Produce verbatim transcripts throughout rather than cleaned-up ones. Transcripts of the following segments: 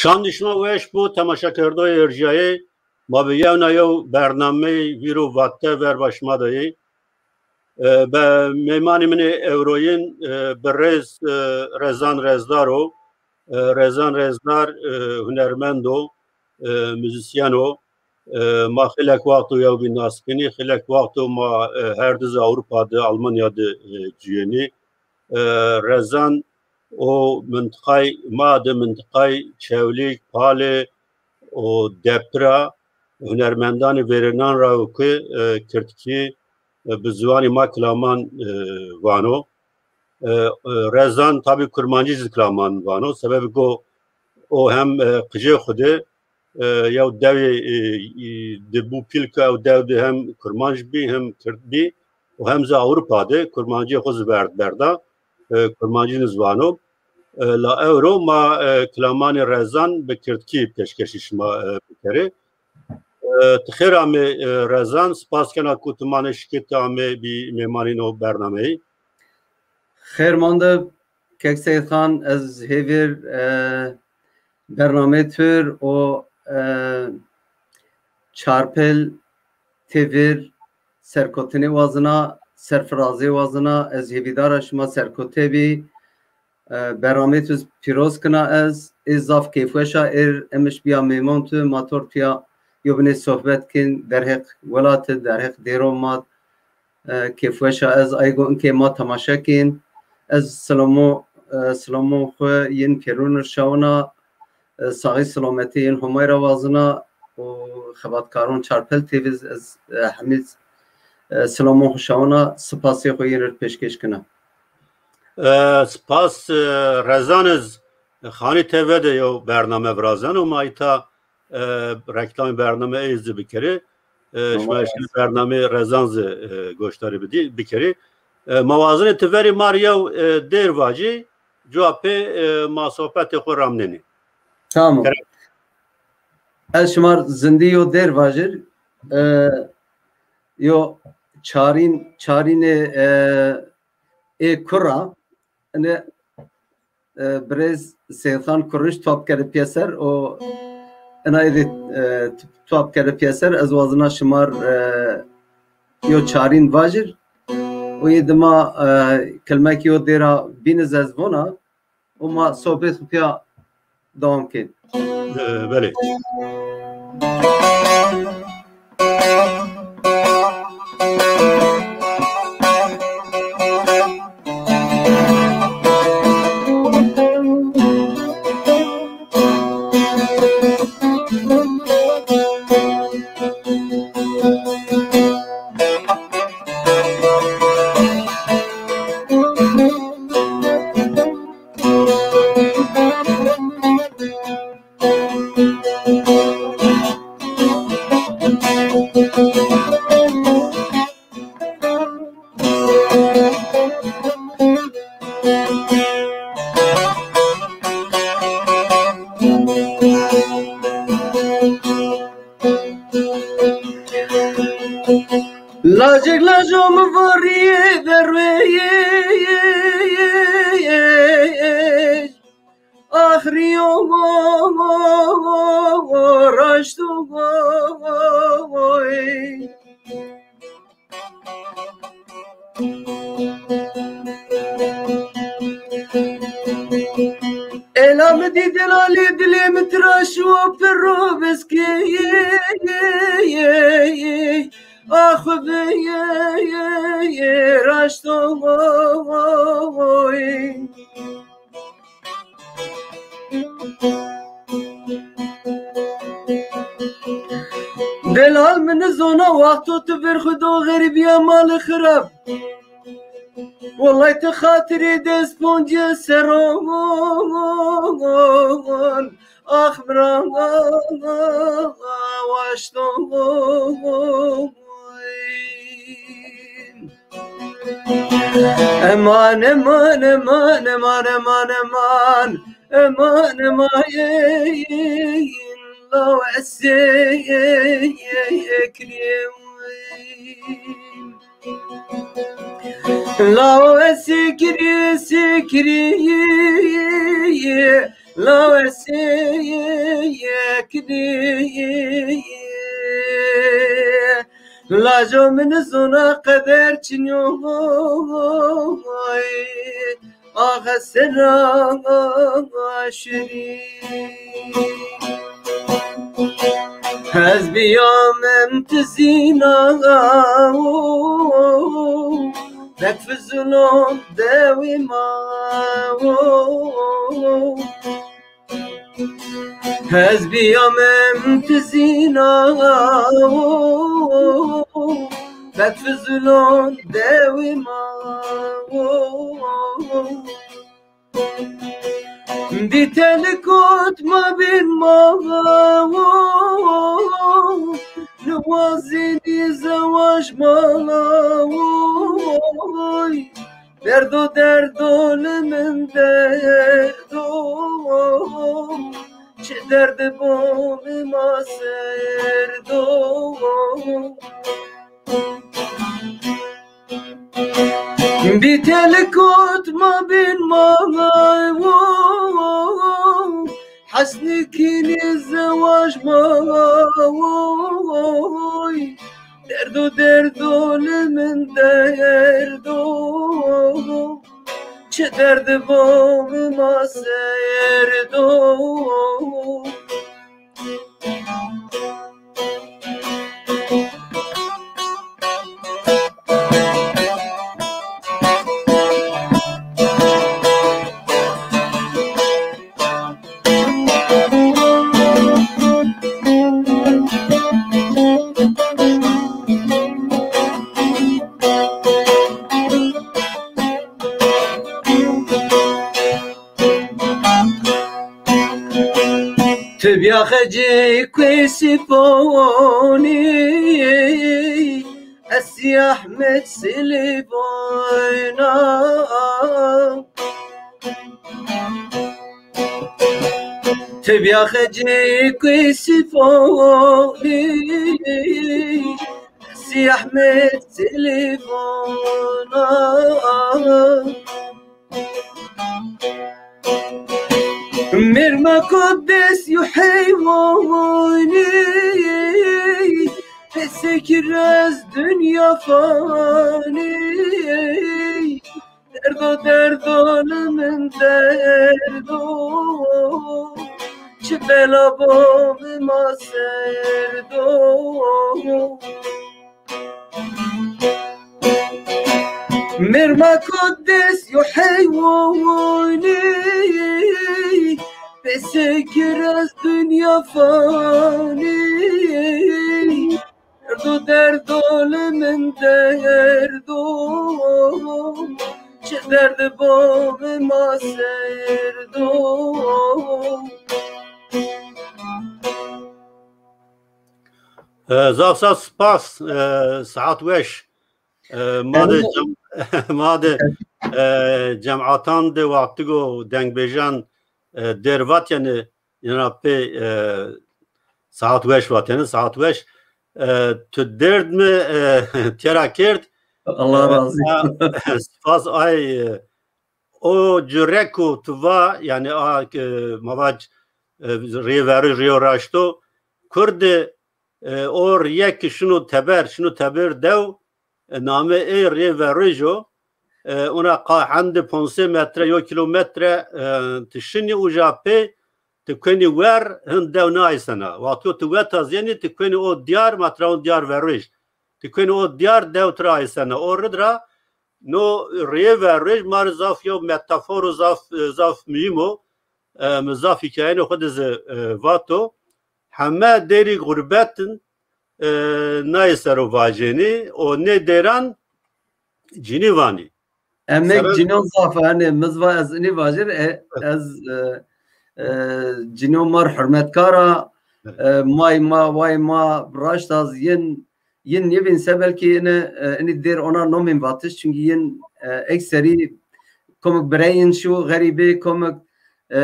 Çand şima weş bo, temaşekerdoyê erjîyayê. Ma bi yewna yew bernameyî vîr û vate verba şima de yê. E, be, mêmanê min ê ewroyîn, e, birêz, e, Rezan Rezdar o. E, Rezan Rezdar, e, hunermend o, e, muzîsyen o. E, ma xeylek wexto yew bîn nas kenî, xeylek wexto ma, e, her di zî Ewropa de, Almanya de, e, cuyênî. E, Rezan o mintiqay ma de, mintiqay Çewlîg, Palê û Depira hunermendanê verênan ra yo ke, e, kirdkî, e, bi ziwanê ma kilaman, e, vano. E, e, Rezan tabî kurmancî zî kilaman vano. Sebebê go o hem, e, qijê xwu de, e, yew dewê, e, e, de bû pîl ke ew dew de hem kurmanc bî, hem kird bî û hem zî Ewropa de kurmancîyê xwu zî verd berda, e, kurmancî nizî vano. E, la ewro ma, e, kilamanê Rezan bi kirdkî pêşkêşî şima, e, bikerê. E, ti xêr amê, e, Rezan, spas kena ku ti manê şikê ti amê bî mêmanê no bernameyî. Xêr mande, kek Seyîdxan, ez hêvîr, e, bernameyê tu rê û, e, Çarpel T V rê serkotinê wazena, serfirazê wazena, ez hêvîdar a şima serkote bî. E, bernameyê tu zî pîroz kena ez. Ê zaf kêfweş a, êr emiş bîya mêmon tu, ma tor pîya yobinê sohbet kên, derheq welat id, derheq dêro ma, e, kêfweş a ez. Ay go inkê ma temaşe kên. Ez silamo, e, silamon xwu yên pêrûn ir şawina, e, saxî silametî yên Homay ra wazina û xebatkaron Çarpel T V zî ez, e, hemî, e, silamon xwu şawina, sipasê xwu yên ir pêşkêş kena. E, spas, e, Rezan, ez Xanî T V de yew bername virazeno, ma îta, e, reklamê bername ey zî bikerê. E, şima eşkenê bernameyê Rezan zî, e, goşdarî bidî, bikerê. E, ma wazenê ti verê ma rê yew, e, dêr vajî, cuwa pê, e, ma sohbetê xwu ramnenê. Tamam. Kerem. Ez şima rê zindî yew dêr vajir. E, yew çarîn, çarînê, e, ê kurra. Ine, e, birêz Seyîdxan Kurriş top kerde pîyeser û ina êdî, e, top kerde pîyeser, ez wazena şima rê, e, yew çarîn vajir û yê dima, e, kilmekî yew dêra bîn iz ez vona û ma sohbet xwu pîya dewam kên. E, belê. Lacek laco mi varî derweyê. Axrîyo raşto. Ela mi dî delalê dilê mi tira şiwo pirro beskê. Ax vê raşto. Delal mi nizona wexto tu vir xwu do xerîbiya mali xirab. Wellay ti xatirê dest poncîye seron. Ax miran waşto. Eman, eman, eman, eman, eman, eman. Eman, eman, ey, law esekrî. Law esekrî, sekrî. Lawesê yekdî. Lajo min zona qeder çinyo. Axe sera şirî. Ez biyamim tizîna. Vek Fizulon dewî ma. Ez biyamim tizîna. Vek Fizulon dewî ma. Bî telikot ma bin ma. Niwazînî zewaj ma. Derdo derdo li min derdo. Çi derdi bo mi ma serdo. Bî telikot ma bin ma. Hesnî kînî zewaj ma. Derdo derdo li min derdo. Çi derdi bo mi ma serdo. Tibya xecê kuê Sîfonî, ez Sî Ehmed Silîvona. Tibya xecê kuê Sîfonî, Sî Ehmed Silîvona. Mêrmako dest yo heywanî, pesê kir ez dinya fanî. Derdo derdo li min derdo, çi bela bo mi ma serdo. Mêrmako dest yo heywanî, pesê kir ez dinya fanî. Derdo derdo li min derdo, çi derdi bo mi ma serdo. E, zaf zaf spas, e, saet weş. E, ma de cem-, ma de, e, cematan de wextigo dengbêjan, e, dêr vatêne, ina pê, e, saet weş vatêne, saet weş. E, tu dêrd mi, e, têra kerd. Allah razı olsun. Spas ay, e, o cureko tu va, yani a, e, ma vac, e, rê verê rêyo raşto, Kurdi, e, o rîye ki şino teber, şino teber dew, e, namê ê rê verêj o. E, ona qa hendi ponc sey metre, yo kilometre, e, ti şinî uca pê, ti kuenî wer, hin dew naysena. Wexto ti weta zîyenî, ti kuenî o diyar, ma tira o diyar verêj. Ti kuenî o diyar, dew tira aysena. O rid ra, no rê verêj ma rê zaf yo metaforo zaf, e, zaf muhîm o. E, mi zaf hîkayeno xwu de zî, e, vato. Heme dêrî xurbetin, e, nayê ser o vacênî û nê dêran cinî vanî. Emek cinon zaf, hanî mi zî va ez inî vajir, e, ez, e, e, cinon ma rê hurmetkar a, e, may ma, way ma, raşt a zî yin, yin nêbîn se belkî ini, e, inî dêr ona nomîn vatiş, çunkî yin, e, ekserî komik birey yin şû xerîbê, komik, e,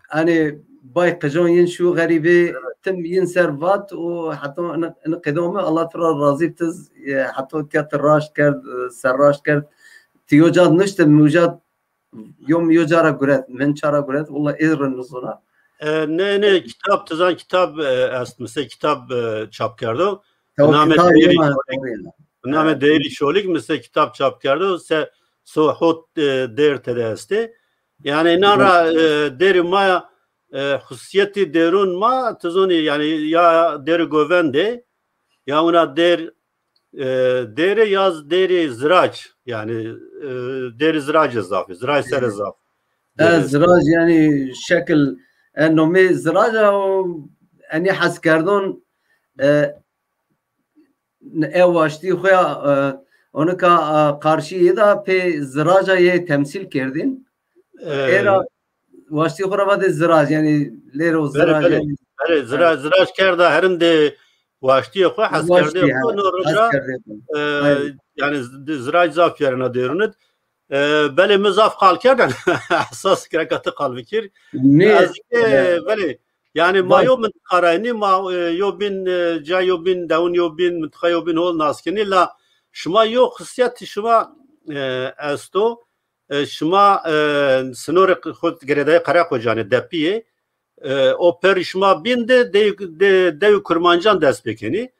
Hanî bay qijon yin şû xerîbê, tim yin ser vat û heta ini, ini qêdo mi, Allah tu ra razî tiz, e, heta tiya ti raşt kerd, e, serraşt kerd. Ti yo ca nişti, mi uca yo mi yo cara guret, min çara guret, walla ê rind nizona. E, ne, ne, kitab, tizan kitab, e, est, mesela kitab, e, çap kerdo. Bi Taw namê kitab Deyrî yena Şolîg. Bi namê Deyrî Şolîg, mesela kitab çap kerdo. Se, Sohot, e, Dêr tede estê. Yani inan ra, e, dêrê ma ya, e, xusiyetî dêrun ma, tizonî yani ya dêrê govendê, ya wina dêr, e, dêrê yaz dêrê zirac, yani, e, dêrê ziracê zafî, zirac sere zaf. E, zirac yani şekil, e, nomê ziraca o, enî heskerdon, e, e waştî xo ya, e, onika, e, qarşî yê da pê ziraca yê temsîl kerdin. E, Era waştî xo ra vatê zirac, yani lêro zirac. Belê, belê, zirac, zirac kerda herindê waştîyê xo, heskerdê xo, no roja, e, yani z-, zirac zaf yerina dêrunid. E, belê mi zaf qal kerden. Esas gereka ti qal bikir. Nê, ez ke, e, belê, yani ma yo mintiqa ra nî, ma, e, yo bîn, e, ca yo bîn, dewun yo bîn, mintiqa yo bîn hol nas kenî, la şima yo xisiyet şima, e, esto, e, şima, e, sinorê xo girêdayê Qereqocanê, Depîyê, e, o perî şima bîn de, de, de, dewî kurmancan dest pê kenî.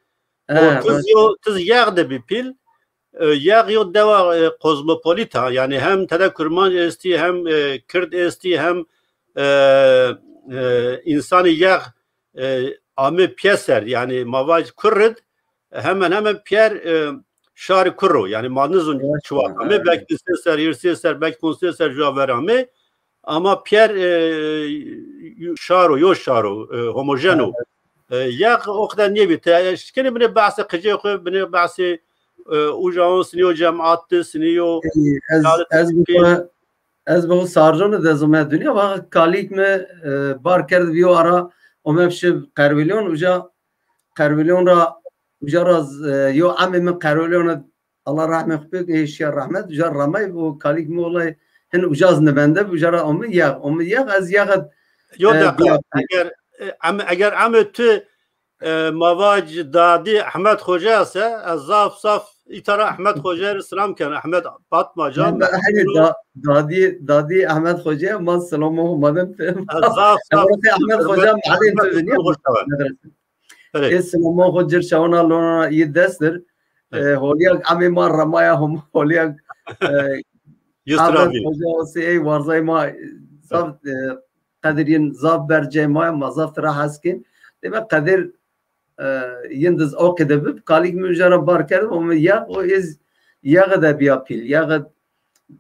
O tiz yo, tiz yex de bî pîl. E, yex yo dewa, e, kozmopolita, yani hem tede kurmanc estî, hem, e, kird estî, hem, e, e, însanî yex, e, amê pîyeser, yani ma vaj kurrid, hemen hemen pîyer, e, şarî kurro. Yani ma nizun çiwa amê, belkî sê ser, hîrsê ser, belkî poncê ser cuwa ver amê. Ama pîyer, e, şaro, yo şaro, e, homojeno. E, yex o qeder nêbî. Te şikenî binê behsê qicê xo, binê behsê, e, uca on sinî yo cemat de, sinî yo. Ez, ez bi xo, ez bi xo Sarconî de zome dinya, va kalîk mi, e, bar kerd viyo ara, ome şi Qerwilyon, uca Qerwilyon ra, uca ra z-, e, yo emê mi Qerwilyon, Allah rahmê xo pêk, ê şiya rahmet, uca ramay, o kalîk mi olay, hin uca z nivende, uca ra omi yex, omi yex, ez yex. Yo, e, deqa, eger, e, em, eger emê tu, e, ma vac dadî Ehmed Xoca se, ez zaf zaf îta ra Ehmed Xoca rê selam ken, Ehmed Batmacan. Hani da, dadî, dadî Ehmed Xoca, ma selam o madem. Ez zaf zaf Ehmed Xoca, Ehmed Xoca, Ê silamon xo cir şawna lona yi destir. E, holyak amê ma ramaya hom holyak, e, Ahmet Hoca o se ey warzay ma zaf, e, qedir yin zaf bercey ma, ma zaf tira hes kin. Deme qedir, e, yin diz o qide bib, kalîk mi uca ra bar kerd, o mi yex, o ez yexe de biya pîl. Yexe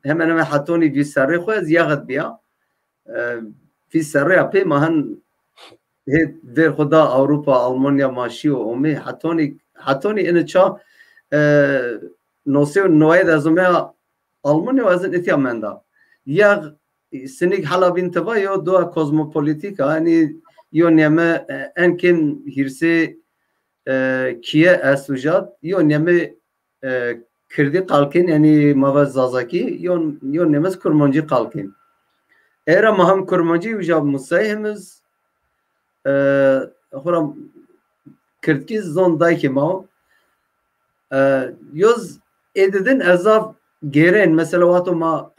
hemen hemen hetonî vîst serrê xo ez yexe de biya. E, vîst serrê ya pê ma hin hê vêr xo da Ewropa, Almanya ma şîyo omê. Hetonî, hetonî ini ça, e, nosê û noyê de ez omeya Almanya û ez in itya menda. Yex sinîk hela bîn ti va yo doa kozmopolitîk a, yanî yo neme, e, enkên hîrsê, e, kîye est uca, yo neme e, kirdî qal kên, yanî ma va zazakî, yo, yo neme z kurmancî qal kên. Era ma hem kurmancî uca musay hem iz, e, xora kirdkî zon daykê ma o. E, yoz ê didin ez zaf gêrên, mesela wexto ma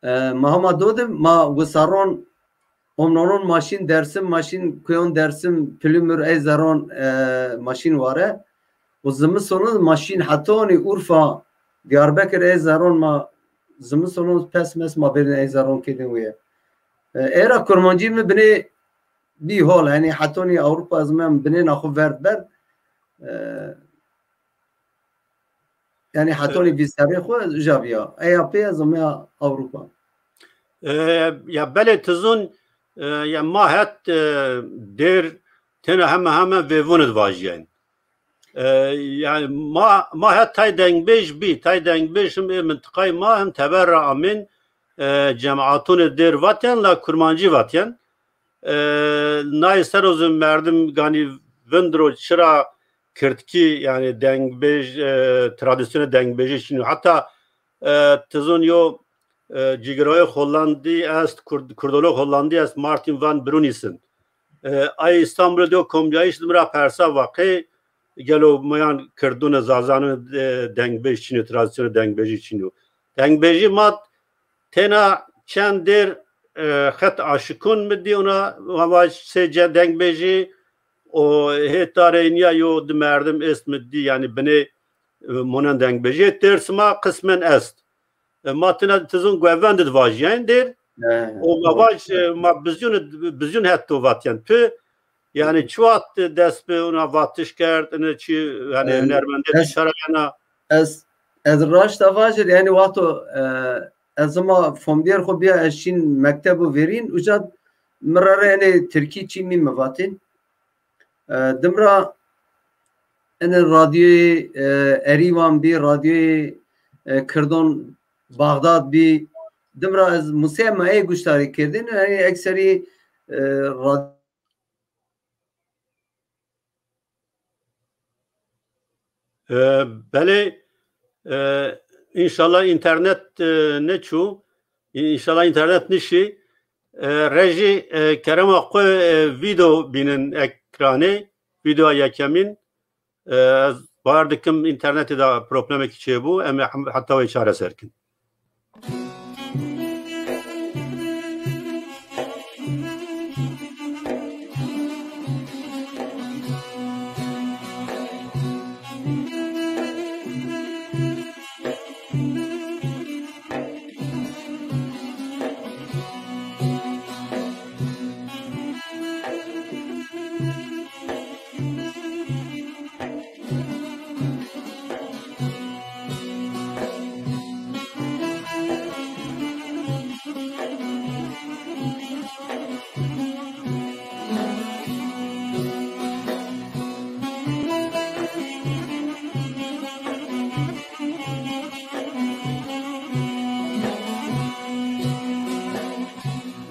E, ma hema do de ma wisaron, omnonon ma şîn Dersim, ma şîn kuyon Dersim, Pilimur ey zeron, e, ma şîn ware. Û zimisonon ma şîn hetonî Urfa, Diyarbekir ey zeron ma zimisonon pes mes ma bêdin ey zeron kêdin wîye. E, era kurmancî mi binê bî hol, henî hetonî Ewropa ez mem binê naxu verd ber. E, Yanî hetonî vîst serrê xo ez uca bîya. Eya pê ez omeya Ewropa. E, ya belê ti zon, e, ya ma het, e, dêr tena heme heme vêvon id vajîyen. E, yanî ma, ma het tay dengbêj bî, tay dengbêj him ê mintiqay ma him teber ra amên, e, cematunê dêr vatyen la kurmancî vatyen. E, nay ser o zî merdim ganî vindiro çira kirdkî, yanî dengbêj, e, tradîsyonê dengbêjî çin o. Heta, e, ti zon yo, e, cigîroyê Hollandî est, Kurd-, kurdolog Hollandî est, Martin van Brunissen. E, ay Îstanbulê de yo komcayîş de mi ra persa va qey gelo miyan kirdûn û zazanûn, e, dengbêj çin o, tradîsyonê dengbêjî çin o. Dengbêjî ma Tena çend dêr, e, xet aşikon mi dî, ona ma vaj sê ce dengbêjî, o hêta reyniya yo di merdim est mi dî, yanî binê, e, monen dengbêjî. Dêrsima qismen est. E, ma tena tizon guevend di vajîyen dêr. He, o ma vaj, e, ma bizyun, bizyun het to vatyen pi. Yanî çi waxt dest bi ona vatiş kerd, ine çi, yanî e, hunermendê ez, çi şarayena? Ez, ez raşta vajir, yanî wexto, e, ez ma fomdîyer xo bîya ez şîn mektebo verîn, uca mi ra re enê tirkî çî mî mi vatîn. E, dim ra enê radyoyê, e, Erîvan bî, radyoyê, e, Kirdon Baxdad bî. Dim ra ez musîya ma ê guştarî kerdîn, yanî ekserî, e, radyo E, belê, e, înşallah înternet, e, nêçû, înşallah înternet nişî. E, rejî, e, kerema xwu, e, vîdeo bînin ekranê, vîdeoya yekemîn. E, ez bawer dikim înternetê de problemekî çêbû, em ê hem-, heta wê çareser kin.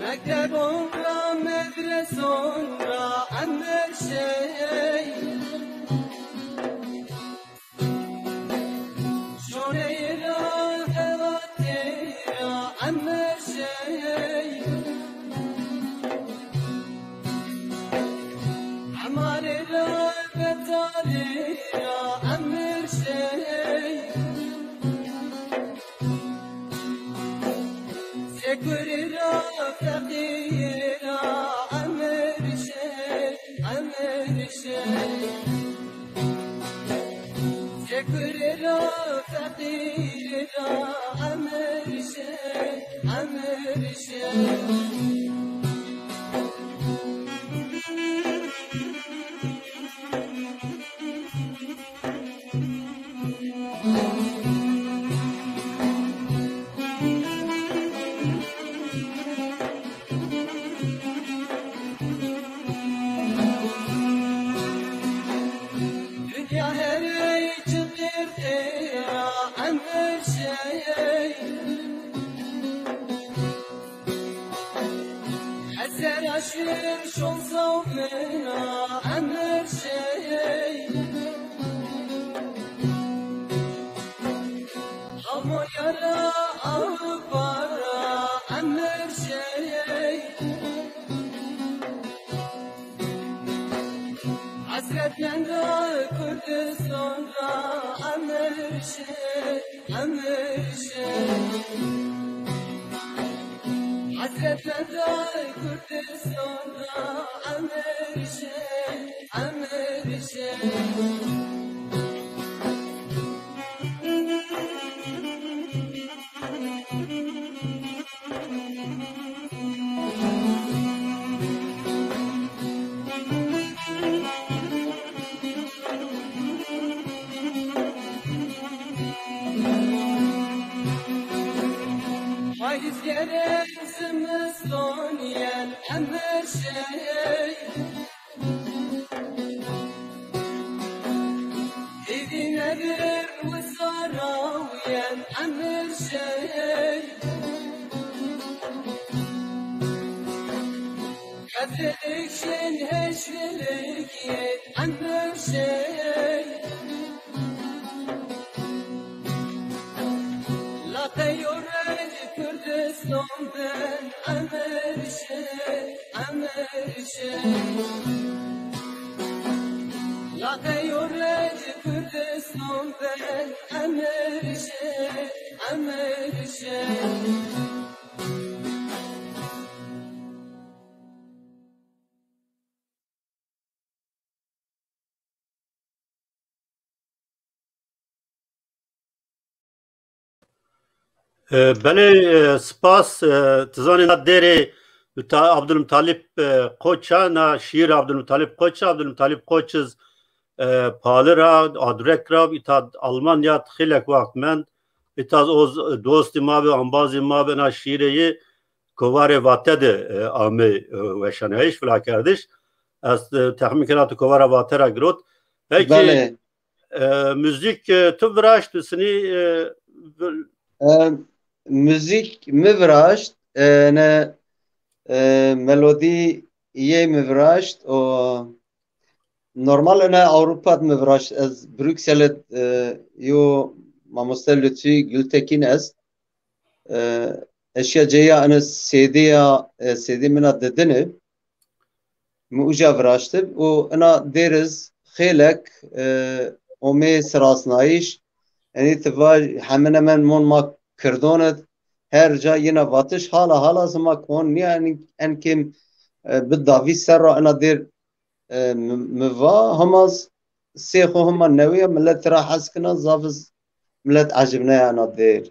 Mektebon ra, medreson ra, emir şey. Şoney ra, xelatê ra, emir şey. Emarê ra, betalê ra, emir şey. Sekurî ra, feqîrî ra, emir şey, emir şey. Sekurî ra, feqîrî ra, emir şey, emir şey. Dinya herey çi qîrtê ra emir şey. Eser aşir şon zomina emir şey. Hamoya ra avbara emir şey. Hasret yenda Kurdistan ra emir şey, emir şey. Hasret yenda Kurdistan ra emir şey, emir şey. Payîz gerek zimiston yen emir şey. Hêvî nedir wisar ra yen emir şey. Hevdilik şin heşvilik yê emir şey. Laqeyo rej Kurdistan ben emir şey, emir şey. Laqeyo rej Kurdistan ben emir şey, emir şey. E, belê, e, spas. E, ti zanê na dêrê Muta-, Abdulmutalip, e, Koça, na şiir Abdulmutalip Koça, Abdulmutalip Koç iz, e, Pali ra, Adurek ra, îta Almanya xeylek waxt mend. Îta o z-, dostî ma bi, ambazî ma bi, na şiirê yi Kovarê Vate de, e, ame, e, weşanayîş, vilakerdiş. Ez, e, texmîn kena tu Kovara Vate ra girot. Peki, Belê. E, muzîk, e, tu viraşt, tu sinî, e, vir- E, muzîk mi viraşt, e, ne, e, melodî yê mi viraşt, o normal ene Ewropa de mi viraşt. Ez Brüksel'e, e, yo mamoste Lütfi Gültekin est. E, eşya ceya ene C D ya, e, C D mina didini. Mi uca viraştib û ina dêr iz xêlek, e, omê sirasnayîş, enî ti vaj hemin hemen mon ma kirdon id, her ca yina vatiş hala hala zima kon nîya en, en kêm, e, bi davî ser ra ina dêr, e, mi, mi va hema z-, sê xo hema newî ya, millet tira hes kina, zaf iz millet ecibnaya ina dêr.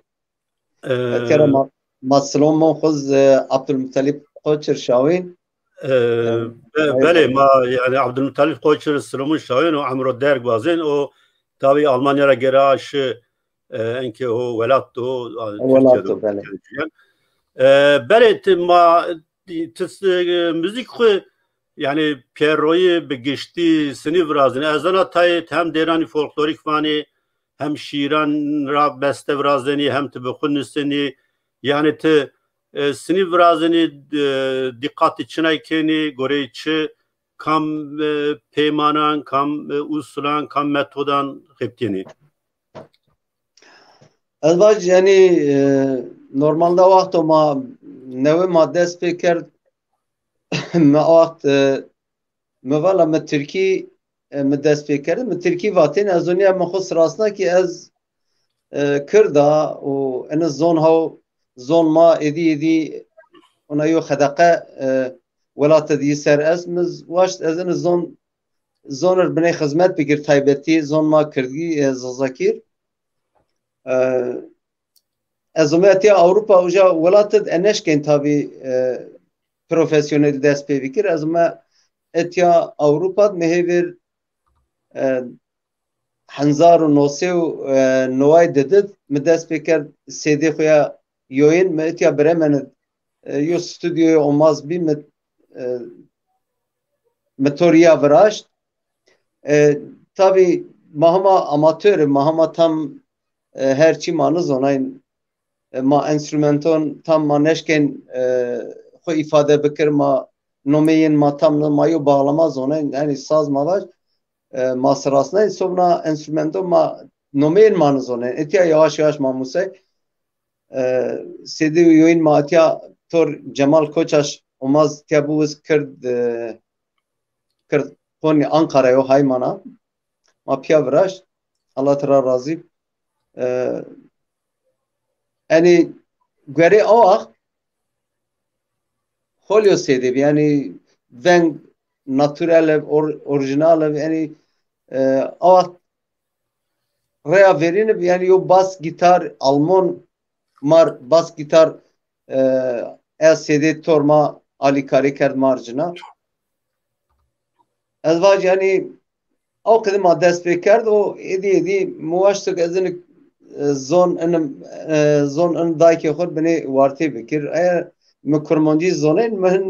E, Etya ra ma, ma silomon xuz, e, Abdülmuttalip Koçir şawîn. E, E, be-, ay belê, belê. Ma, yani, Abdülmuttalip Koçir silomon şawîn o emro derg wazên, o tabi Almanya ra gera şi, e, enke o welat do, a, Türkiye do, Welat do, belê. Türkiye do. E, belê ti ma, ti, e, müzik xu, yani, pêroyî bi giştî sinî virazin. Ez zana tayê hem dêranî folklorik vanî, hem şîran ra beste virazenî, hem ti bi xwu nusenî. Yanî ti, e, sinî virazenî, e, dîqatî çinay kenî, goreyê çi, kam, e, peymanan, kam, e, usulan, kam metodan xebitîyenî? Ez vaj, yanî, e, normalde wexto ma newe ma dest pê kerd, mi waxt, e, mi vala mi tirkî, e, mi dest pê kerd, mi tirkî vatên, ez onîya mi xwu sirasna ki ez, e, kird a û ene zon haw, zon ma êdî êdî ona yo xedeqe, e, welat id yi ser est. Mi z-, waşt ez ene zon, zon ir biney xizmet bikir, taybetî zon ma kirdgî, e, zazakî. E, ez ome etiya Ewropa, uca welat id ez neşkên tabî, e, profesyonel dest pê bikir. Ez ome etiya Ewropa, mi hêvir, e, hezar û no sey û neway didid, mi dest pê kerd C D xo ya yoyin, mi etiya Bremen id, e, yo studyoyê omaz bî, mi, e, mi torîya viraşt. E, tabî ma hema amatör, ma hema tam, e, her çî ma nizonayn. E, ma enstrumenton tam ma neşkên, e, xwu îfade bikir, ma nomeyên ma tam ni, ma yo bağlama zonayn, yanî saz ma vaj, e, ma sirasnayn, sobna enstrumenton ma nomeyên ma nizonayn. Etiya yavaş yavaş ma musay. E, C D û yoyin ma etiya tor Cemal Koçaş omaz tiya biwiz kird, e, kird qonî Ankara yo haymana. Ma piya viraşt. Allah tira razî. E, enî guerê awax holyo C D bi, yanî veng natural ev, or-, orijinal ev, yanî, e, awax reya verîn bi, yanî yo bas gîtar almon mar bas gîtar, e, ez C D tor ma alîkarî kerd mar cina. Ez vaj, yanî, ew qedî ma dest pê kerd û êdî êdî mi waşto ke ez in, e, zon in, e, zon in dayikê xwu binê wartê bikir. Eger mi kurmancî zonên, mi hin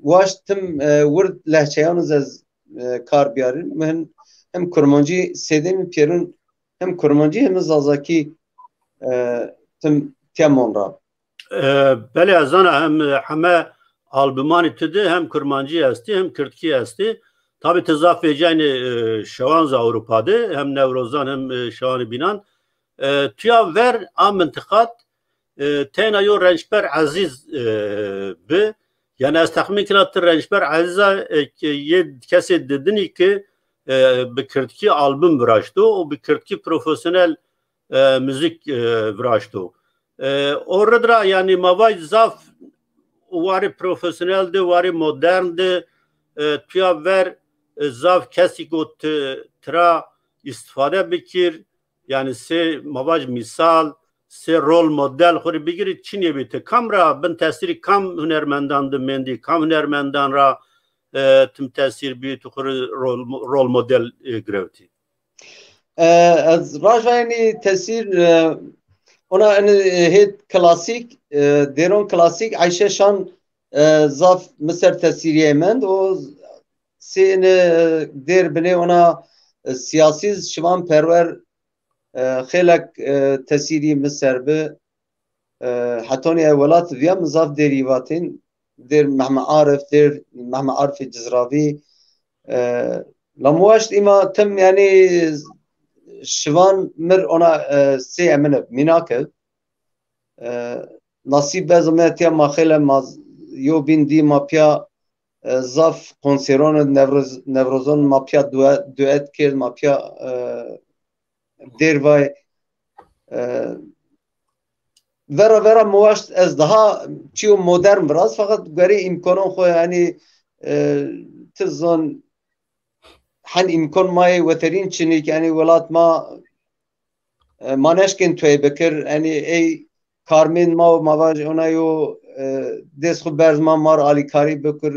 waşt tim, e, wird lehçeyan iz ez, e, kar biyarîn. Mi hin hem kurmancî C D mi pêrun hem kurmancî hem zazakî, e, tim temon ra. E, belê, ez zana hem, e, heme albumanî tu de hem kurmancî estî hem kirdkî estî. Tabî ti zaf vêcaynê, e, şewan zi Ewropa de, hem Newrozan hem, e, şewanê bînan. E, tuya ver a mintiqat, e, teyna yo Rençber Ezîz, e, bi. Yanî ez texmîn kena ti Rençber Ezîza, e, ke yê kesê didinî ki, e, bi kirdkî album viraşto û bi kirdkî profesyonel, e, muzîk, e, viraşto. E, o rid ra, yanî ma vay zaf warê profesyonel de, warê modern de, e, tuya ver, e, zaf kesî got ti-, tira îstifade bikir, yanî sê ma vaj mîsal, sê rol model xwu rê bigirî, çinê bî? Ti kam ra, bin tesîrî kam hunermendan de mendî, kam hunermendan ra, e, tim tesîr bî, tu xwu rê rol, rol model, e, girewtî? E, ez raja enî tesîr, e, ona enî, e, hêt klasîk, e, dêron klasîk, Ayşe Şan, e, zaf mi ser tesîrîye mend. O sê enî, e, dêr binê ona, e, siyasî Şivan Perwer, e, xêlek, e, tesîrî mi ser bi. E, hetonî ez welat viya, mi zaf dêrî vatên. Dêr Mehme Arif, dêr Mehme Arifê Cizravî. E, la mi waşt îma tim, yanî, Şivan mir ona, e, sê emine mînak ib. E, nasîb ez ome tiya ma xêle ma z-, yo bîn dî ma pîya, e, zaf konseron id, Newroz, Newrozon ma pîya due-, duet kerd, ma pîya, e, dêr vay. E, vera vera mi waşt ez daha çîyo modern viraz, feqet guerê îmkonon xwu, yanî, e, ti zon hen îmkon ma yê weterîn çinîk, yanî welat ma, e, ma neşkên tuey bikir, yanî ey karmên ma û ma vaj ona yo, e, dest xwu berz ma, mar alîkarî bikir.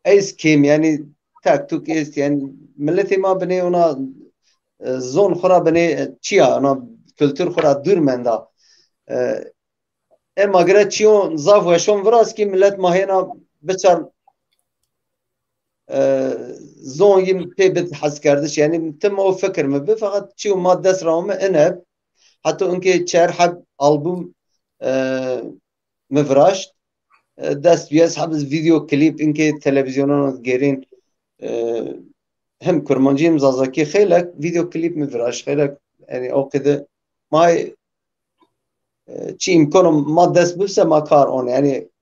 Ey kêm, yanî tek tuk est, yanî miletê ma binê ona, e, zon xwu ra binê, e, çiya, ona kultur xwu ra dûr menda. E, e, ma gire çiyon zaf weşon viraz kî milet ma hêna biçar, e, zon yî pê bid heskerdiş. Yanî tim o fikir mi bi, feqet çiyo ma dest ra ome ine. Heta inkê çer heb album, e, mi viraşt. E, dest bi ez heb video klîp inkê televîzyonan gêrîn, e, hem kurmancî hem zazakî xeylek video klîp mi viraşt. Xeylek, yanî o qede may, e, çi îmkono ma dest bibse ma kar on. Yanî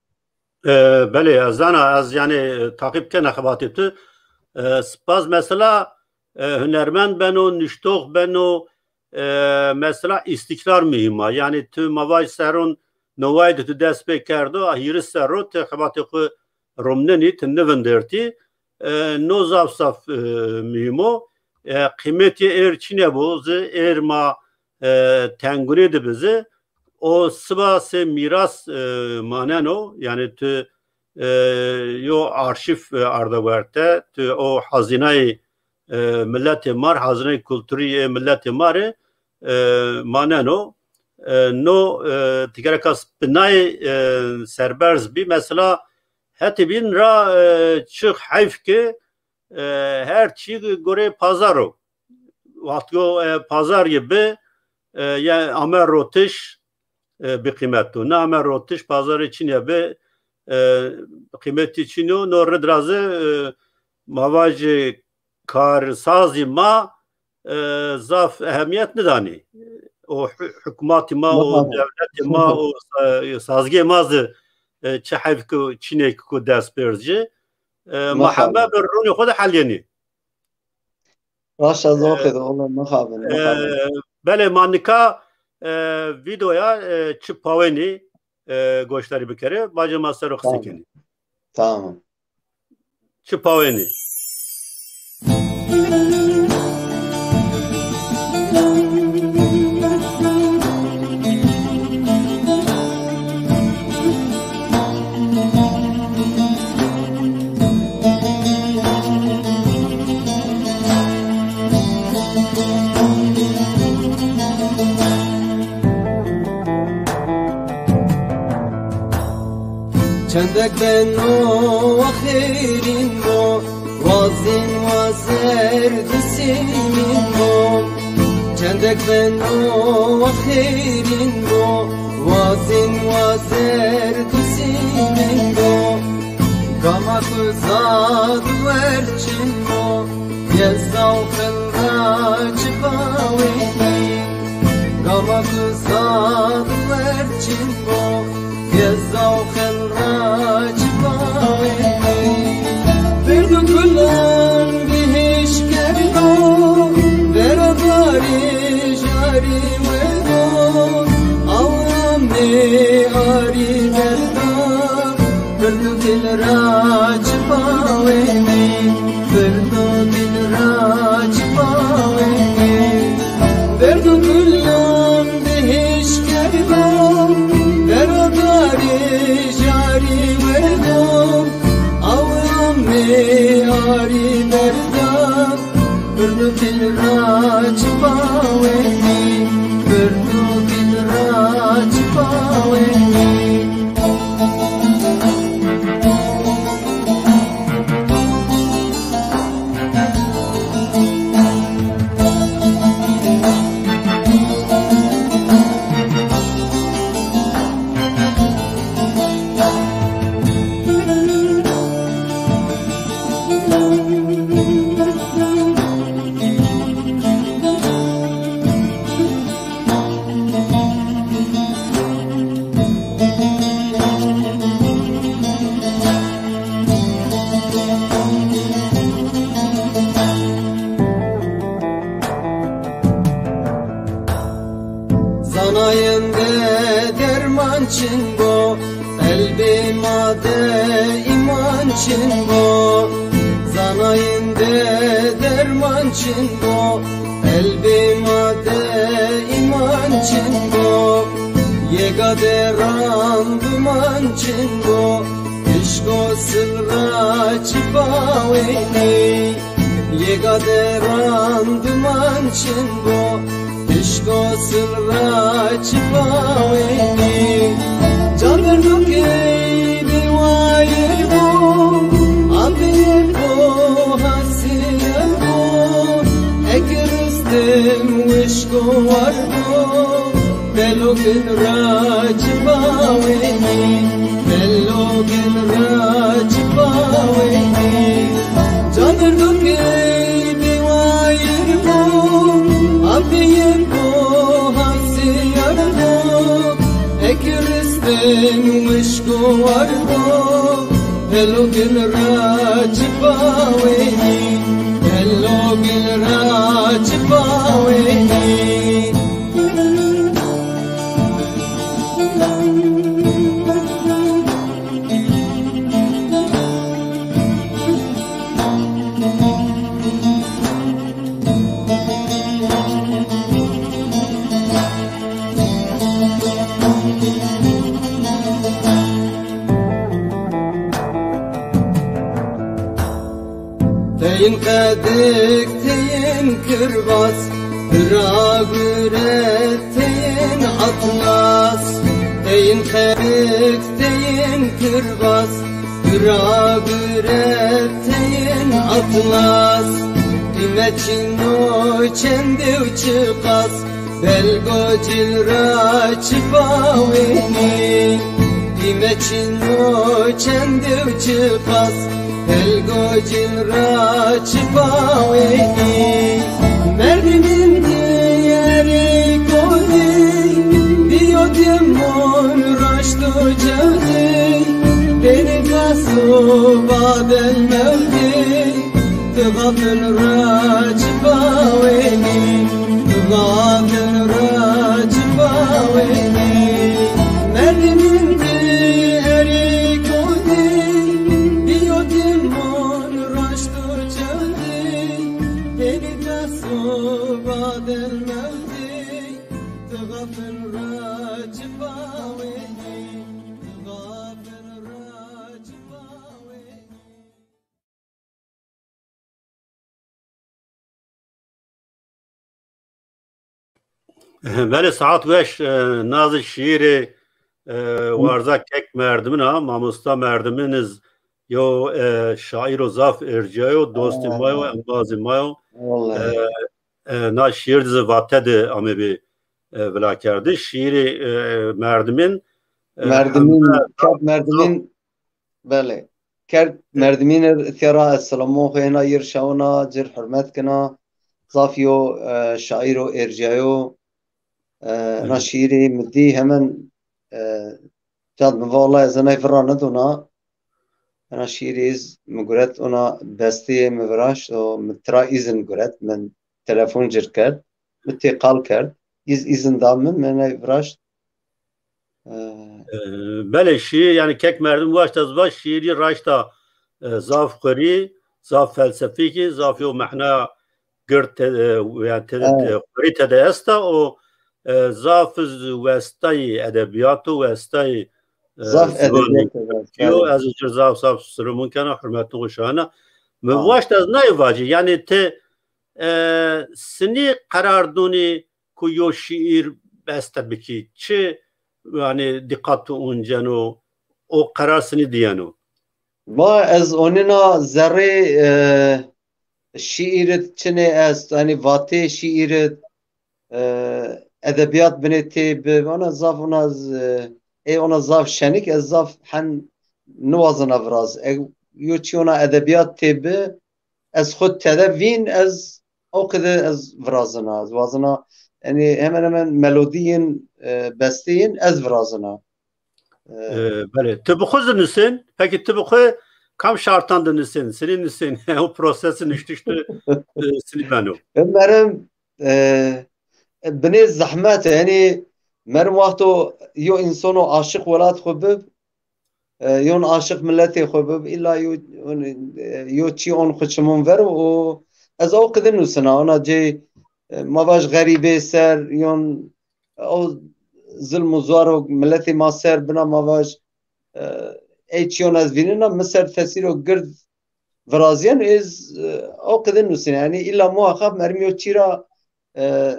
E, belê, ez zana, ez, yanî, e, taqîb kena xebatê tu. E, spas, mesela, e, hunermend beno, nuştox beno, e, mesela îstîkrar muhîm a. Yanî tu ma vaj serron neway de tu dest pê kerdo, a hîris serro ti xebatê xwu romnenî, ti nivindertî. E, no zaf zaf, e, muhîm o. E, qîmetê êr çinê bo, zi êr ma, e, tengurê de bi zi. O siba sê mîras, e, maneno, yanî tu, e, yo arşîv, e, arda werte, tu o hazînayê, e, miletê ma rê, hazînayê kulturî yê miletê ma rê, e, maneno. E, no, e, ti gereka binayê, e, serberz bî. Mesela hetê bîn ra, e, çi heyf ke, e, her çî gorê pazar o. Wextgo, e, pazar yê bi, e, ya ame rotiş, e, bi qîmet o. Ne ame rotiş, pazarê çinê bi, e, qîmetî çin o. No rid ra zi, e, ma vajê karsazî ma, e, zaf ehemîyet nidanî. O hu-, hukmatî ma, o dewletê ma, o sa-, sazgê ma zi, e, çi heyf ku çinê ku dest pêrd ci. E, ma heme bi rûnê xwu de helyenî. Raşt ez o qede, wela mixabin, e, mixabin. Belê, ma nika, e, vîdeoya, e, çi pawenî, e, goşdarî bikerê, bacê ma ser o qisey kenî. Tamam. Çi pawenî. Çendek beno wa xêrîn bo, wazên wazer du sîmîn bo. Çendek beno wa xêrîn bo, wazên wazer du sîmîn bo. Gama ku zad wer çin bo, yezda û xil ra çi pawenî. Gama ku zad wer çin bo, yezda û xil ra çi pawenî. Bird û gulan bihêş kerdo, vera darî jarî wedo, awa mi arî derda. Bird û dil ra çi pawenî, bird û dil ra çi pawenî. Bird û gulan bihê Arî berda, birnûkîn ra çi pawenî, birnûkîn ra çi pawenî. Zanayende derman çin bo, qelbê ma de îman çin bo. Zanayende derman çin bo, qelbê ma de îman çin bo. Yega de randiman çin bo, hişko sil ra çi pawenî. Yega de randiman çin bo, hişko sil ra çi pawenî. Ca derdokê bêwayir bo, apeyê bo hasîyer bo. Eke ristên wişko war bo, belokên ra çi pawenî, belokên ra çi pawenî. Ca derdokê bêwayir bo, apeyê bo hasîyer bo. Eke ristên wişko war bo, belokên ra çi pawenî, belokên ra çi pawenî. Teyên qedik, teyên kirbas, bira guret, teyên atlas. Teyên qedik, teyên kirbas, bira guret, teyên atlas. Qîmet çin o çend û çiqas, belgo cil ra çi pawenî. Qîmet çin o çend û çiqas, belgo cil ra çi pawenî. Merdimîn di erê kodî, bîyo dîmon raşt û cewdî. Dênî kaso badel mewdî. Ti xatir ra çi pawenî, ti xatir ra çi pawenî. Merdimîn di erê kodî, bîyo dîmon raşt û çewdî. Dênî kaso badel mewdî. Ti xatir ra çi pawenî, ti xatir ra çi pawenî. Belê, saet weş, e, na zî şîîrê, e, warza kek Merdimin a, mamosta Merdimin iz yo, e, şaîro zaf ercîyayo, dostê ma yo, embazê ma yo. E, e, na şîîr di zî Vate de amebî, e, vilakerdiş. Şîîrê, e, Merdimin, e, Merdimin, hembe kek Merdimin, Belê. Kerd Merdimîn ir, îtya ra ez selamoxê hina yir şawina, cir hurmet kina. Zaf yo, e, şaîro ercîyayo. E, hina şîîrî mi dî hemen, e, cad mi va, wellahî ez enay vira nidona. Hina şîîrî iz mi guret, ona besteyê mi viraşt, o mi tira îzin guret, min telefon cir kerd, mi têqal kerd, îz îzin da min, mi enay viraşt. E, belê, şîîr, yanî kek Merdim waşt ez va, şîîrî raşta, e, zaf xurî, zaf felsefîkî, zaf yo mehnaya gird te-, e, yanî te-, te-, xurî tede esta û, e, zaf iz westayî edebîyato, westayî, Zaf edebîyat de. Yo, ez ci zaf zaf sirûmûn kena, hurmetûn xo şana. Mi waşt ez nayê vacî. Yanî ti, e, sinî qerar donî ku yo şîîr beste bikî? Çi, yanî, dîqat tu onceno, o qerar sinî dîyeno? Va ez onîna zerrê, e, şîîrit çinê est, yanî vatê şîîrit, e, edebîyat binê tê bi, ona zaf, ona z-, e, ê ona zaf şenik, ez zaf hen niwazena viraz. E, yo çî ona edebîyat tê bi, ez xwu tede vîn, ez o qide ez virazena, ez wazena, yanî hemen hemen melodî yin, e, bestê yin ez virazena. E, belê. Ti bi xwu zî nusên? Pekî ti bi xwu kam şartan de nusên? Sinî nusên? O prosesê nuştiş de, e, sinî beno? E, merim, e, e, binê zehmet, yanî merim wexto yo însono aşiq welat xwu bib, e, yon aşiq miletê xwu bib, îlla yo, e, yo çî on xwu çimon ver û ez o qide nusena, ona cê, e, ma vaj xerîbê ser, yon o zilm û zuaro miletê ma ser bina, ma vaj, e, ey çîyon ez vînena, mi ser tesîro gird virazîyen, ez, e, o qide nusena. Yanî îlla muhakkak merim yo çî ra, e,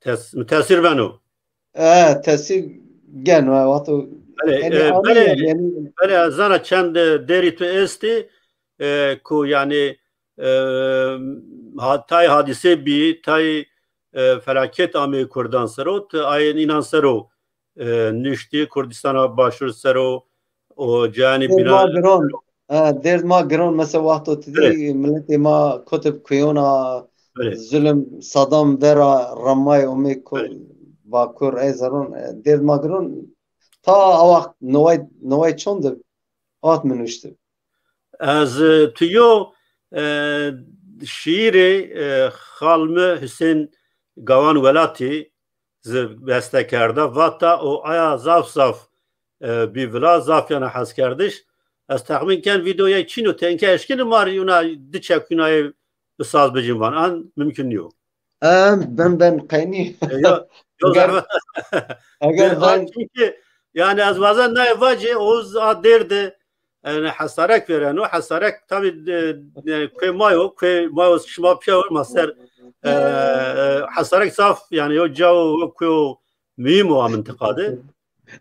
tes-, tesîr beno. E, tesîr geno, e, wexto. Belê, yanî, e, belê, yanî, belê, ez zana çend, e, dêrî tu estî, e, ku yanî, e, ha-, tay hadîse bî, tay, e, felaket amê kurdan ser o, ti ayên înan ser o, e, nuştî, Kurdîstana Başûr ser o, o cayê bînan. Dêrd ma giron, e, dêrd ma giron, mesela wexto ti dî miletê ma kotib kuyona, zulm, Sadam vera ramay omê ko-, Bakur, ey zeron, e, dêrd ma giron, ta a wext noway, noway çond ib, hat mi nuştib. Ez, e, tu yo, e, şîîrê, e, xal mi Husên Gawan Welatî zi beste kerda, vata û aya zaf zaf, e, bî vila, zaf yana heskerdiş. Ez texmîn ken vîdeoyay çîn o, ti enke eşkenî ma rê yuna di çekûnayê bi saz bicîn van. An mumkun nîyo. Em, ben, ben qeynî. E, yo, yo, eger, zehmet. Eger, e, ben, çünkü yani ez wazen nayê vacê, o z-, a dêrdi, yani hesarek vereno. Hesarek tabi, e, e, kuê ma yo, kuê ma yo, şima piya yo, ma ser, e, e, hesarek zaf, yani yo cao, yo kuê muhîm o a mintiqa de.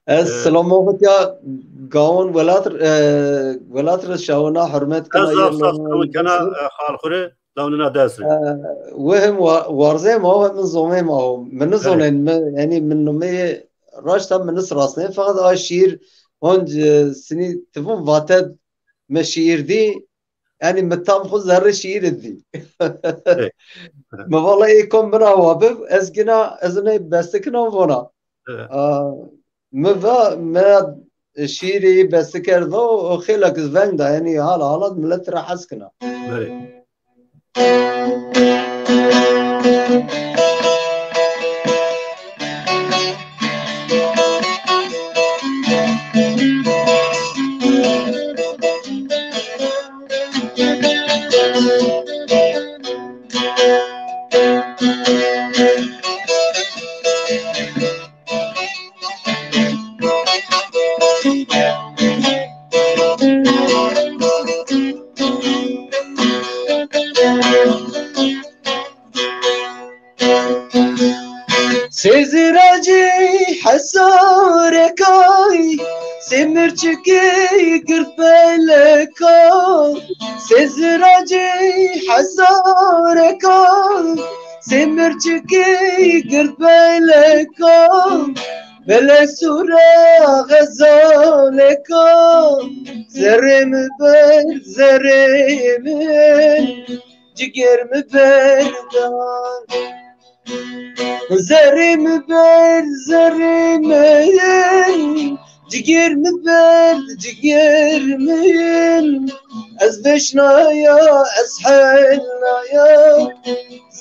Ez, e, silamavitya Gawon Welat, e, Welat re şawina hurmet kena. Ez zaf zaf silamavit kena, e, xal xwu rê. Lawnina dest rê. E, wehim wa-, warzê ma, wehim zomê ma ho. Mi nizonên, mi, yani mi numeyê raşta mi nisrasnê. Fakat a şiir honc, e, sinî tivun vated mi şiir dî. Yani mi tam xwu zerrê şiir dî. Mi vala ê kom bira wa bib, ez gina, ez ne bestikina vona. A, mi va, mi şiirê yê besti kerdo, o xêlek iz veng da, yani hala hala millet ra hes kena. Belê. Sê ziracê hesarekay, sê mirçikê gird beleka, sê ziracê hesarekay, sê mirçikê gird beleka, belek sura xezaleka, zerrê mi ber, zerrê mi, cigêr mi berdan. Zerrê mi ber, zerrê mi, cigêr mi ber, cigêr mi. Ez veşnaya, ez helnaya,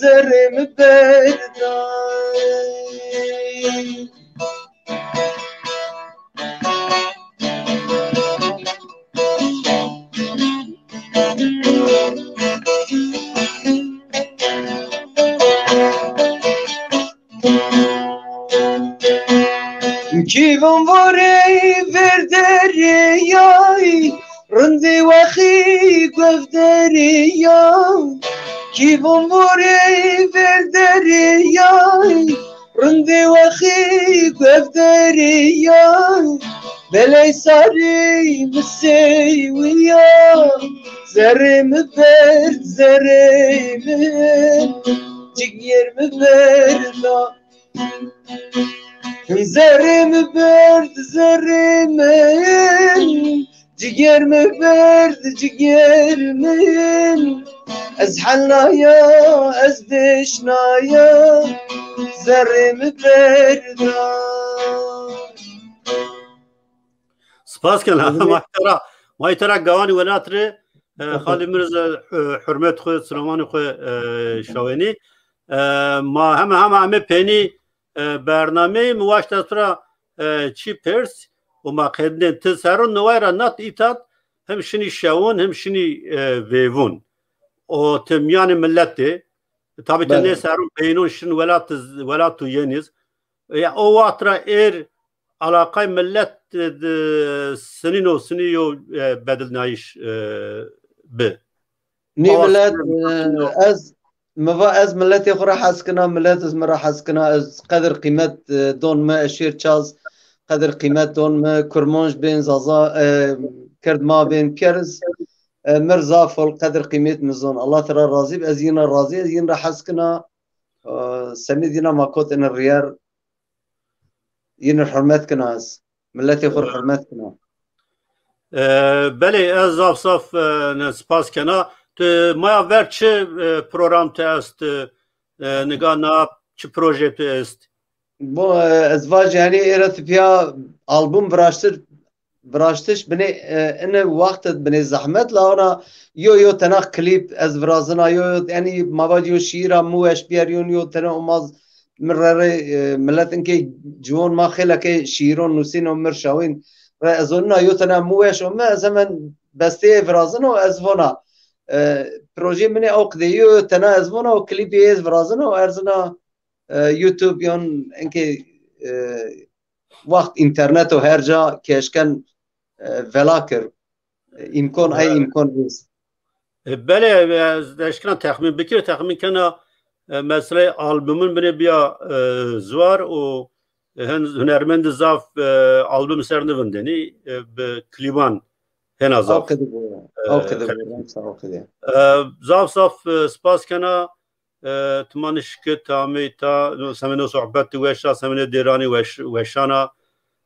zerrê mi berdan. Kîvan varê vê Rindê wexî guevderî ya, kî von vorê verderî ya. Rindê wexî guevderî ya, beley sarî mi sey wîya. Zerrê mi berd zerrê min, cigêr mi berda. Zerrê mi berd zerrê min, cigêr mi berd cigêr min. Ez helnaya, ez deşnaya, zerrê mi berda. Spas kena. Ma tera, ma tera gawanî welat rê, e, xalê mi rê zî, e, hurmet xwu, silamanê xwu, e, şawenî. E, ma heme hema eme peynî, e, bernameyî. Mi waşt ez tu ra, e, çî pers û ma qedînên. Ti serro neway ra nat îtat, hem şinî şewon hem şinî, e, veyvon. O ti mîyanê milet de. Tabî ti nê serron peynon şin welat, welat û yenîz. Ya o waxt ra êr alaqay milet de, de sinîno, sinî yo, e, bedilnayîş, e, bi. Nî milet, e, ez, mi va ez miletê xwu ra hes kena, milet iz mi ra hes kena, ez qedir qîmet, e, don mi, ez şêr çaz, qedir qîmet don mi, kurmonc bên, zaza, e, kird ma bên, pîyer iz, e, mi r zaf hol qedir qîmet mi zon. Allah tira razî bi, ez yin ra razî, ez yin ra hes kena, e, semêd yina ma kot ene rîyer. Yîn ir hurmet kena ez. Miletê xwu ir hurmet kena. E, belê, ez zaf zaf, e, ne, spas kena. Tu maya ver çi, e, program tu est, e, e, niga na çi proje tu est? Bo, e, ez vajî, yanî êra tu pîya album viraştir, viraştiş binê, e, ine wext id binê zehmet la ona yo yo tena klîp ez virazina, yo yo, yanî ma vaj yo şîîra mi weş bîyer, yo yo tena omaz mi re re, e, milet inkê ciwon ma xêleke şîîron nusîno mi r şawîn re ez onina yo tena mi weş ome, ez hemen besteyê virazino ez vona, e, projeyê min ê ew qidê yo yo tena ez vona û klîpê ez virazino erzina, e, YouTube yon inkê, e, wext înterneto her ca ke eşken, e, vela kir. E, îmkon, ey îmkon est. E, belê, e, ez eşkena texmîn bikir, texmîn kena, e, meseleyê albumûn binê bîya, e, ziwar û, e, hin-, hunermendî zaf, e, album ser nivindenî, e, bi klîban hena zaf. Aw qedî bo, e, aw qedî bo, remsa aw qedî. E, zaf zaf, e, spas kena. E, ti ma nişkit, ti amey ta, semêno sohbetî weş a, semênê dêranî weş, weşan a.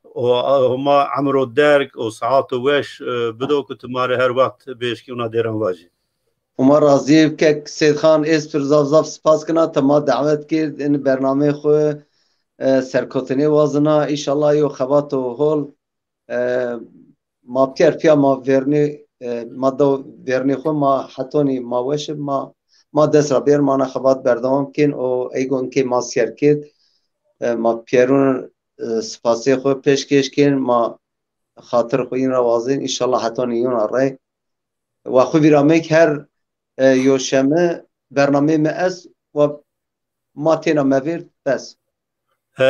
O, a, Homa emro derg û saeto weş, e, bido ku ti ma rê her wext bieşkî ûna dêran vajî. Homa razî bike kek Seyîdxan, ez tu rê zaf zaf spas kena, ti ma dawet kerd, in bernameyê xwu, e, serkotinê wazina, înşallah yo xebato hol. E, ma pîyer pîya ma vernî, e, ma do vernî xwu, ma hetonî ma weş ib, ma, ma dest ra bêr, ma na xebat berdewam kên û ey go inkê ma sîyer kêt, e, ma pîyerûn, e, sipasê xwu pêşkêş kên, ma xatir xwu yîn ra wazên, înşallah hetonî yûn a rey. Wa xwu vîra meyk her, e, yo şemi bernameyê mi est, wa ma têna mevêrd, bes. E,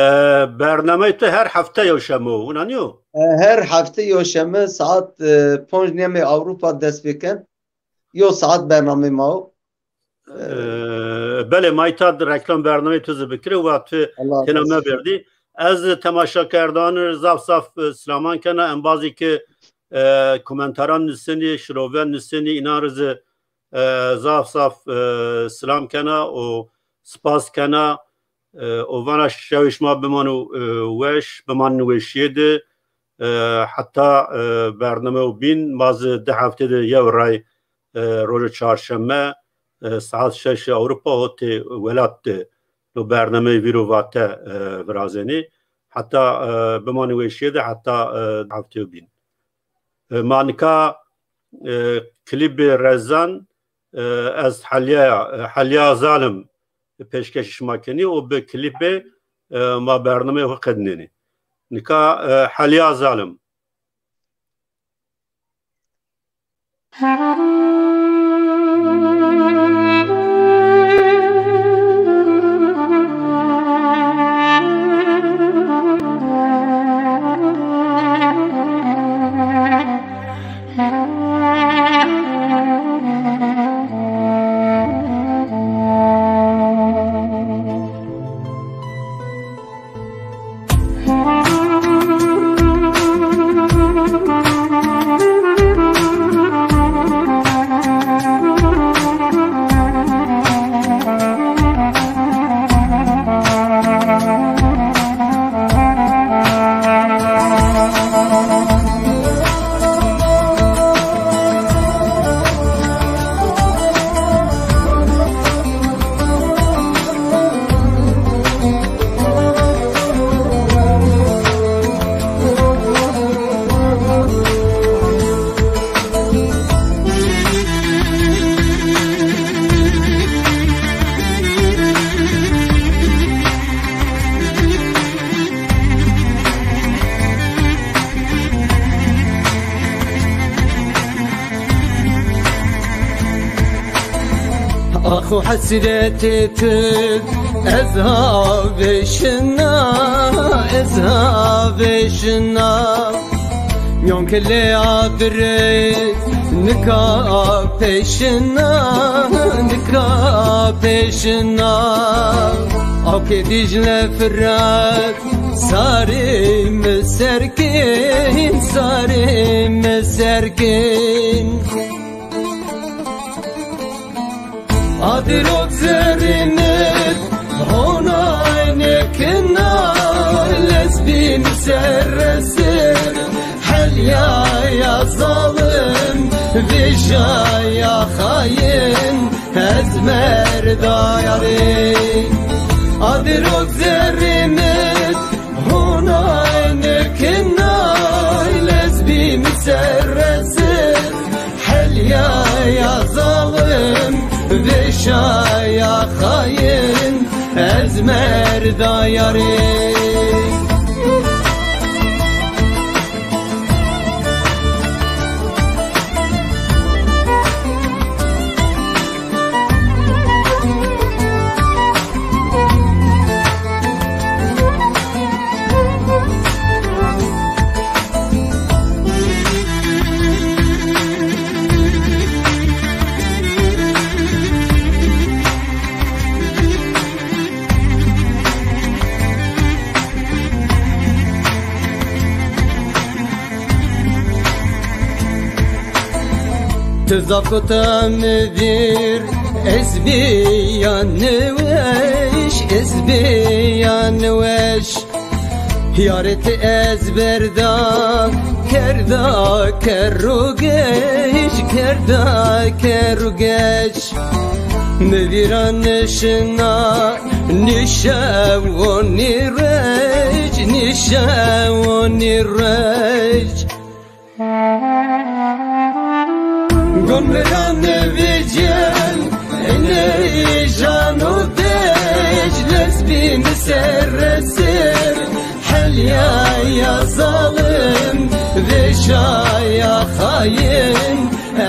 bernameyê tu her hefte yo şemi o, wina nîyo? E, her hefte yo şemi saet, e, ponc nîyemê Ewropa dest pê ken. Yo saet bernameyê ma o. E, belê, ma îta di reklam bernameyê tu zî bikirê, wa tu têna mevêrdî. Ez temaşakerdan zaf zaf, e, silaman kena. Embazî ki, e, komentaran nusenî, şiroven nusenî, înan rê zî, e, zaf zaf, e, silam kena û spas kena. E, û vana şewê şima bimano, e, weş, bimanin weşîye de. E, heta, e, bername û bîn, ma zî di heftê de yew ray, e, rojo çarşeme, e, saet şeşê Ewropa hotê welat de no bernameyê Vîr û Vate, e, virazenê. Heta, e, bimanin weşîye de heta, e, heftê û bîn. E, ma nika, e, klîbê Rezan, e, ez Helya, e, Helya Zalim pêşkêşî şima kenî û bi klîbê, e, ma bernameyê xwu qedînenî. Nika, e, Helya Zalim. Ax û hesretê tu ez ha vêşina, ez ha vêşina. Mîyan kilê Adirê nika pêşina, nika pêşina. Awkê Dîcle Firat sarê mi ser kên, sarê mi ser kên. Adirok zerrî mi honay nêkina, lez bî mi serre ser. Helya ya zalim, vêşa ya xayin, ez merda yarê. Adirok zerrî mi honay nêkina, lez bî mi serre ser. Helya ya zalim, vêşa ya xayin, ez merda yarê. Tu zaf kota mi vîr, ez bîya niweş, ez bîya niweş. Yarê ti ez berda, kerda ker û geç, kerda ker û geç. Mi vîra nişina, nîşew û nîreç, nîşew û nîreç. Gon mi ra nivîcên, enê jan û dec, lez bî mi serre ser. Helya ya zalim, vêşa ya xayin,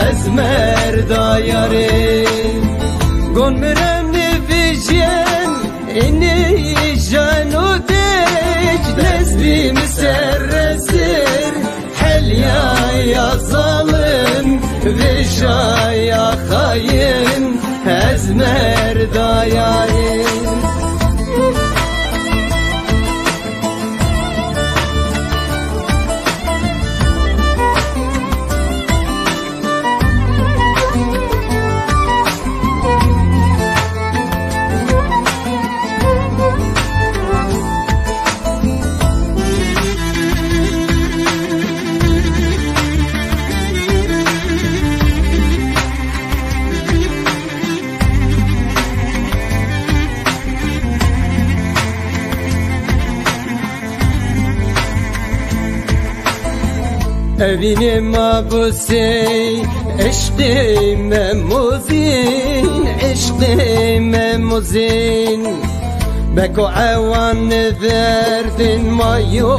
ez merda yarê. Gon mi ra nivîcên, enê jan û dec, lez bî mi serre ser. Helya ya zalim, vêşa ya xayin, ez merda yarê. Evînê ma busey, eşqê me mozîn, eşqê me mozîn. Beko ewan verdin, ma yo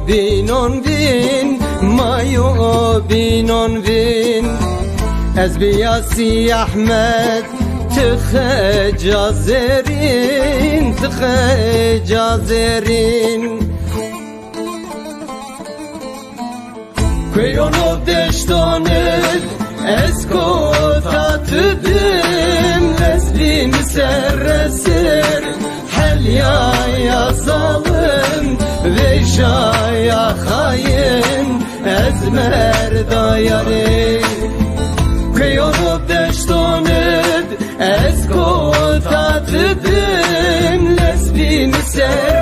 bînon vîn, ma yo bînon vîn. Ez bîya Sî Ehmed, ti xeca zerîn, ti xeca zerîn. Kueyon û deşton id ez kota tu dim, lez bî mi serre ser. Helya ya zalim, vêşa ya xayin, ez merda yarê. Kueyon û deşton id ez kota tu dim, lez bî mi serre